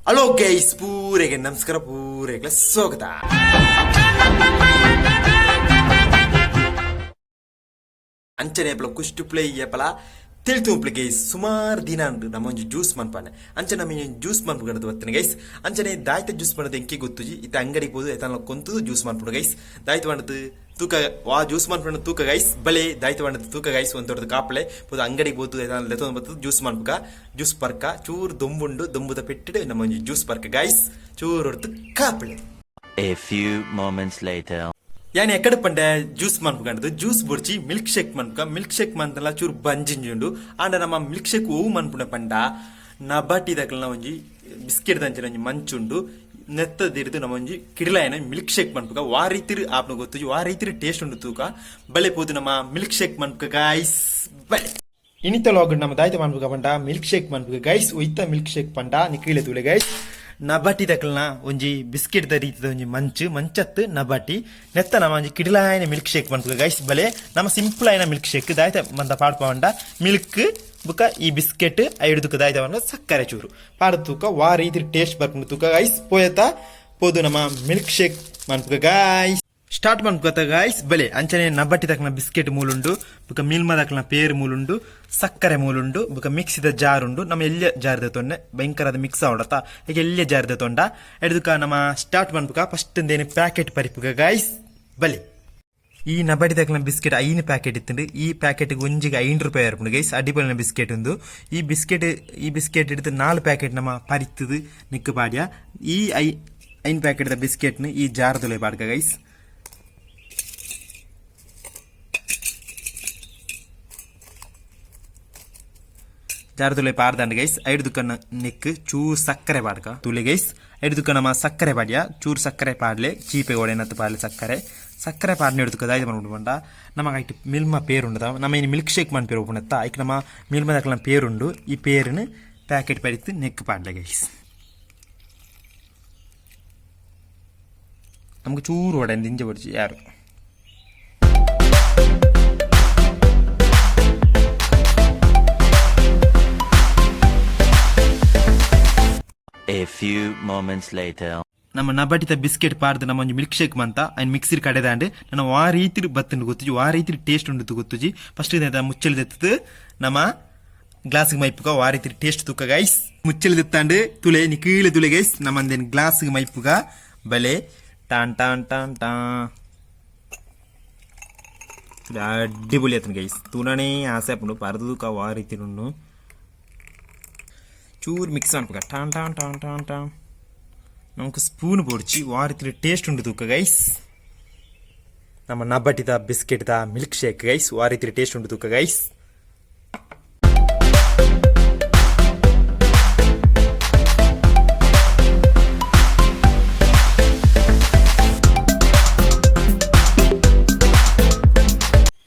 Hello guys, ಪೂರೆಗೆ ನಮಸ್ಕಾರ, ಪೂರೆಗೆ ಸ್ವಾಗತ. ಅಂಚನೆ ಏಪಲ ಕುಷ್ಟು ಪ್ಲೇ ಏಪಲ ತಿಳಿತು ಗೈಸ್. ಸುಮಾರು ದಿನ ಉಂಟು ನಮ್ಮ ಒಂಜಿ ಜ್ಯೂಸ್ ಮನ್ಪಾನೆ. ಅಂಚೆ ನಮ್ಮ ಜ್ಯೂಸ್ ಮನ್ಪು ಬರ್ತೇನೆ ಗೈಸ್. ಅಂಚನೆ ದಾಯ್ತ ಜ್ಯೂಸ್ ಮಾಡೋದು ಎಂಕಿ ಗೊತ್ತುಜಿ. ಇತ್ತ ಅಂಗಡಿಗೆ ಹೋದು ಎತ್ತನ ಕೊಂತು ಜ್ಯೂಸ್ ಮನ್ಪುಡು ಗೈಸ್. ದಾಯ್ತ ಮಾಡದು ತೂಕ, ವಾ ಜ್ಯೂಸ್ ಮನ್ಪುಂಡು ತೂಕ ಗೈಸ್. ಬಲೆ ದಾಯ್ತ ಮಾಡದು ತೂಕ ಗೈಸ್. ಒಂದು ದೊಡ್ಡ ಕಾಪಲೆ ಪೋದು ಅಂಗಡಿಗೆ ಹೋದು ಲೆತ್ತೊಂದು ಬರ್ತದೆ ಜ್ಯೂಸ್ ಮನ್ಪುಕ. ಜ್ಯೂಸ್ ಪರ್ಕ ಚೂರು ದೊಂಬುಂಡು, ದೊಂಬುದ ಪೆಟ್ಟಿಡು ನಮ್ಮ ಒಂಜಿ ಜ್ಯೂಸ್ ಪರ್ಕ ಗೈಸ್. ಚೂರು ಹೊಡ್ತು ಕಾಪಲೆ. A few moments later. ಯಾನ್ ಎಕ್ಕಡೆ ಪಂಡೆ ಜ್ಯೂಸ್ ಮನ್ಪುಕಂಡದು ಜ್ಯೂಸ್ ಬೊಡ್ಚಿ, ಮಿಲ್ಕ್ ಶೇಕ್ ಮನ್ಪುಕ. ಮಿಲ್ಕ್ ಶೇಕ್ ಮನ್ತಲ ಚೂರು ಬಂಜಿಂಜುಂಡು. ಆಂಡ ನಮ್ಮ ಮಿಲ್ಕ್ ಶೇಕ್ ಒವು ಮನ್ಪುನ ಪಂಡ, ನಬಾಟಿ ದಕಲ್ನ ಒಂಜಿ ಬಿಸ್ಕೆಟ್ ದಂಚಿನ ಒಂಜಿ ಮಂಚುಂಡು. ನೆತ್ತ ದಿರಿದು ನಮ್ಮ ಒಂಜಿ ಕಿಡಿಲಾಯನ ಮಿಲ್ಕ್ ಶೇಕ್ ಮನ್ಪುಕ. ವಾ ರೀತಿರ್ ಆಪ್ನ ಗೊತ್ತುಜಿ, ವಾ ರೀತಿರ್ ಟೇಸ್ಟ್ ಉಂಡು ತೂಕ. ಬಲೆ ಪೋದು ನಮ್ಮ ಮಿಲ್ಕ್ ಶೇಕ್ ಮನ್ಪುಕ ಗೈಸ್. ಬಲೆ ಇನಿತ ಲಾಗ್ ನಮ್ಮ ದಾಯ್ತ ಮನ್ಪುಕ ಪಂಡ ಮಿಲ್ಕ್ ಶೇಕ್ ಮನ್ಪುಕ ಗೈಸ್. ಒಯ್ತ ಮಿಲ್ಕ್ ಶೇಕ್ ಪಂಡ ನಿಕೀಳೆ ತೂಲೆ ಗೈಸ್. ನಬಾಟಿ ದಕಲ್ನ ಒಂಜಿ ಬಿಸ್ಕೆಟ್ ದ ರೀತಿದ ಒಂಜಿ ಮಂಚು ಮಂಚತ್ತು ನಬಾಟಿ ನೆತ್ತ ನಮ್ಮ ಒಂಜಿ ಕಿಡಿಲಾಯನ ಮಿಲ್ಕ್ ಶೇಕ್ ಮನ್ಪುಕ ಗೈಸ್. ಬಲೆ ನಮ್ಮ ಸಿಂಪಲ್ ಆಯ್ನ ಮಿಲ್ಕ್ ಶೇಕ್. ದಾಯ್ತ ಮಂದ ಪಾಡ್ಪ ಪಂಡ ಮಿಲ್ಕ್ ಬುಕ ಈ ಬಿಸ್ಕೆಟ್ ಐಡುದುಕ ದಾಯ್ತ ಪಂಡ ಸಕ್ಕರೆ ಚೂರು ಪಾಡ ತೂಕ. ವಾ ರೀತಿ ಟೇಸ್ಟ್ ಬರ್ಪುಂಡು ತೂಕ ಗೈಸ್. ಪೋಯತ ಪೋದು ನಮ್ಮ ಮಿಲ್ಕ್ ಶೇಕ್ ಮನ್ಪುಕ ಗಾಯ್ಸ್. ಸ್ಟಾರ್ಟ್ ಮನ್ಪುಕ ಗಾಯ್ಸ್. ಬಲೆ ಅಂಚನೆ ನಬಟ್ಟಿ ದಕ್ನ ಬಿಸ್ಕೆಟ್ ಮೂಲುಂಡು, ಬುಕ ಮಿಲ್ಮ ದಕ್ನ ಪೇರು ಮೂಲುಂಡು, ಸಕ್ಕರೆ ಮೂಲುಂಡು, ಬುಕ ಮಿಕ್ಸಿದ ಜಾರ್ ಉಂಡು. ನಮ್ಮ ಎಲ್ಯ ಜಾರ್ದ ತೊಂಡೆ ಭಯಂಕರದ ಮಿಕ್ಸ್ ಆವಡತ್ತ ಈಗ ಎಲ್ಯ ಜಾರ್ದ ತೊಂಡ ಎಡ್ದುಕ ನಮ್ಮ ಸ್ಟಾರ್ಟ್ ಮನ್ಪುಕ. ಫಸ್ಟ್ ಏನು ಪ್ಯಾಕೆಟ್ ಪರಿಪುಕ ಗಾಯ್ಸ್. ಬಲೆ ಈ ನಬಡಿ ದಕ್ನ ಬಿಸ್ಕೆಟ್ 5 ಪ್ಯಾಕೆಟ್ ಇತ್ತುಂಡು. ಈ ಪ್ಯಾಕೆಟ್ ಒಂಜಿಗೆ 5 ರೂಪಾಯಿ ಇರ್ಪುಂಡು ಗೈಸ್. ಅಡಿಪಲ್ನ ಬಿಸ್ಕೆಟ್ ಉಂದು. ಈ ಬಿಸ್ಕೆಟ್ ಹಿಡಿದು 4 ಪ್ಯಾಕೆಟ್ ನಮ್ಮ ಪರಿತ್ತದು ನಿಕ್ಕು ಪಾಡ್ಯ. ಈ 5 ಪ್ಯಾಕೆಟ್ ಬಿಸ್ಕೆಟ್ನ ಈ ಜಾರದೊಲೆ ಪಾಡ್ಕ ಗೈಸ್. ಜಾರದುಲೆ ಪಾರ್ದಾಂಡ್ ಗೈಸ್. ಐದು ದುಕಾನ ನಿಕ್ ಚೂರು ಸಕ್ಕರೆ ಪಾಡ್ಕ ತುಲೆ ಗೈಸ್. ಐದು ದುಕಾನ ನಮ್ಮ ಸಕ್ಕರೆ ಪಾಡ್ಯ. ಚೂರು ಸಕ್ಕರೆ ಪಾಡ್ಲೆ, ಚೀಪೆ ಓಡೆನತ್ತು ಪಾಡ್ಲೆ ಸಕ್ಕರೆ. ಸಕ್ಕರೆ ಪಾಡ್ನೆ ಹಿಡ್ದುಕ ದಾಯ್ದ ಮಾಡ್ಬಿಟ್ಟು ಬಂಡ ನಮಗೆ ಐಟ್ ಮಿಲ್ಮ ಪೇರುಂಡದ. ನಮ್ಮ ಇನ್ನು ಮಿಲ್ಕ್ ಶೇಕ್ ಮನ್ ಪೇರು ಒಪ್ಪುನತ್ತ ಐಕ್ ನಮ್ಮ ಮಿಲ್ಮ ದಕ್ಲ ಪೇರುಂಡು. ಈ ಪೇರುನು ಪ್ಯಾಕೆಟ್ ಪರಿತ್ತು ನೆಕ್ ಪಾಡ್ಲೆ ಗೈಸ್. ನಮ್ಗೆ ಚೂರು ಒಡೆ ದಿಂಜ ಬಡ್ಚಿ ಯಾರು. A few moments later. ನಮ್ಮ ನಬಟಿತ ಬಿಸ್ಕೆಟ್ ಪಾರ್ದು ನಮ್ಮ ಒಂಜಿ ಮಿಲ್ಕ್ ಶೇಕ್ ಮಂತ ಐನ್ ಮಿಕ್ಸಿರ್ ಕಡೆದಾಂಡ್. ನನ್ನ ವಾ ರೀತಿ ಬತ್ತುಂಡು ಗೊತ್ತುಜಿ, ವಾ ರೀತಿ ಟೇಸ್ಟ್ ಉಂಡು ಗೊತ್ತುಜಿ. ಫಸ್ಟ್ ಮುಚ್ಚಲ್ ದೆತ್ತದು ನಮ್ಮ ಗ್ಲಾಸ್ಗೆ ಮೈಪುಕ. ವಾ ರೀತಿ ಟೇಸ್ಟ್ ತೂಕ ಗೈಸ್. ಮುಚ್ಚಲ್ ದೆತ್ತಾಂಡ್ ತುಲೆ ನಿಕೀಳೆ ತುಲೆ ಗೈಸ್. ನಮ್ಮಂದೇನು ಗ್ಲಾಸ್ಗೆ ಮೈಪುಗ. ಬಲೆ ಟಾನ್ ಟಾನ್ ಟಾನ್ ಟಾ. ತುಲೆ ಅಡಿಪೊಲಿ ಆತನ ಗೈಸ್. ತೂನನೇ ಆಸೆ ಆಪುಂಡು ಪರ್ದು ತೂಕ ವಾ ರೀತಿ ಉಂಡು. ಚೂರು ಮಿಕ್ಸ್ ಮನ್ಪುಗ. ಟಾನ್ ಟಾನ್ ಟಾನ್ ಟಾನ್ ಟಾನ್. നമുക്ക് ಸ್ಪೂನ್ ಪೊಡ್ಚಿ. ವಾರത്തിൽ ಟೇಸ್ಟ್ ಉಂಡು ತೂಕ ಗೈಸ್. ನಮ್ಮ ನಬ್ಬಟ್ಟಿದ biscuit the milk shake guys. ವಾರಿತಿರಿ taste ಉಂಡು ತೂಕ ಗೈಸ್.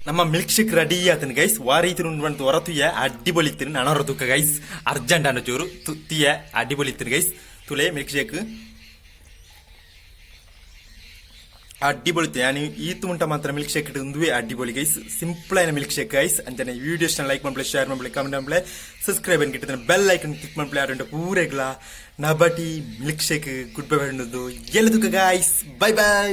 ನಮ್ಮ ಮಿಲ್ಕ್ ಶೇಕ್ ರೆಡಿ ಆತನ ಗೈಸ್. ವಾರೀತಿ ಉಂಡು ಬಂತು ಹೊರತುಯ ಅಡ್ಡಿಪೊಲಿ ಇತ್ತಿನ ನನೊರ ತೂಕ ಗೈಸ್. ಅರ್ಜೆಂಟ್ ಅನ್ನ ಚೂರು ತುತ್ತಿಯ ಅಡ್ಡಿಪೊಲಿ ಇತ್ತಿನ ಗೈಸ್. ತುಲೆ ಮಿಲ್ಕ್ ಶೇಕ್ ಅಡ್ಡಿಪೊಳಿ. ಯಾನಿ ಈತು ಉಂಟ ಮಾತ್ರ ಮಿಲ್ಕ್ ಶೇಕ್ ಉಂದುವೆ ಅಡ್ಡಿಪೊಳಿ ಗೈಸ್. ಸಿಂಪಲ್ ಆಯ್ನ ಮಿಲ್ಕ್ ಶೇಕ್ ಗೈಸ್. ಅಂಚನೆ ವಿಡಿಯೋ ಲೈಕ್ ಮನ್ಪುಲೆ, ಶೇರ್ ಮನ್ಪುಲೆ, ಕಮೆಂಟ್ ಮನ್ಪುಲೆ, ಸಬ್ಸ್ಕ್ರೈಬ್ ಅನ್ ಕಿಟ್ಟದ ಬೆಲ್ ಐಕನ್ ಕ್ಲಿಕ್ ಮನ್ಪುಲೆ. ಆರುಂಡ ಪೂರೆಗ್ಲ ನಬಟಿ ಮಿಲ್ಕ್ ಶೇಕ್ ಗುಡ್ ಬೈ ಪಂಡುದು. ಎಲ್ಲದಕ್ಕ ಗೈಸ್, ಬೈ ಬೈ.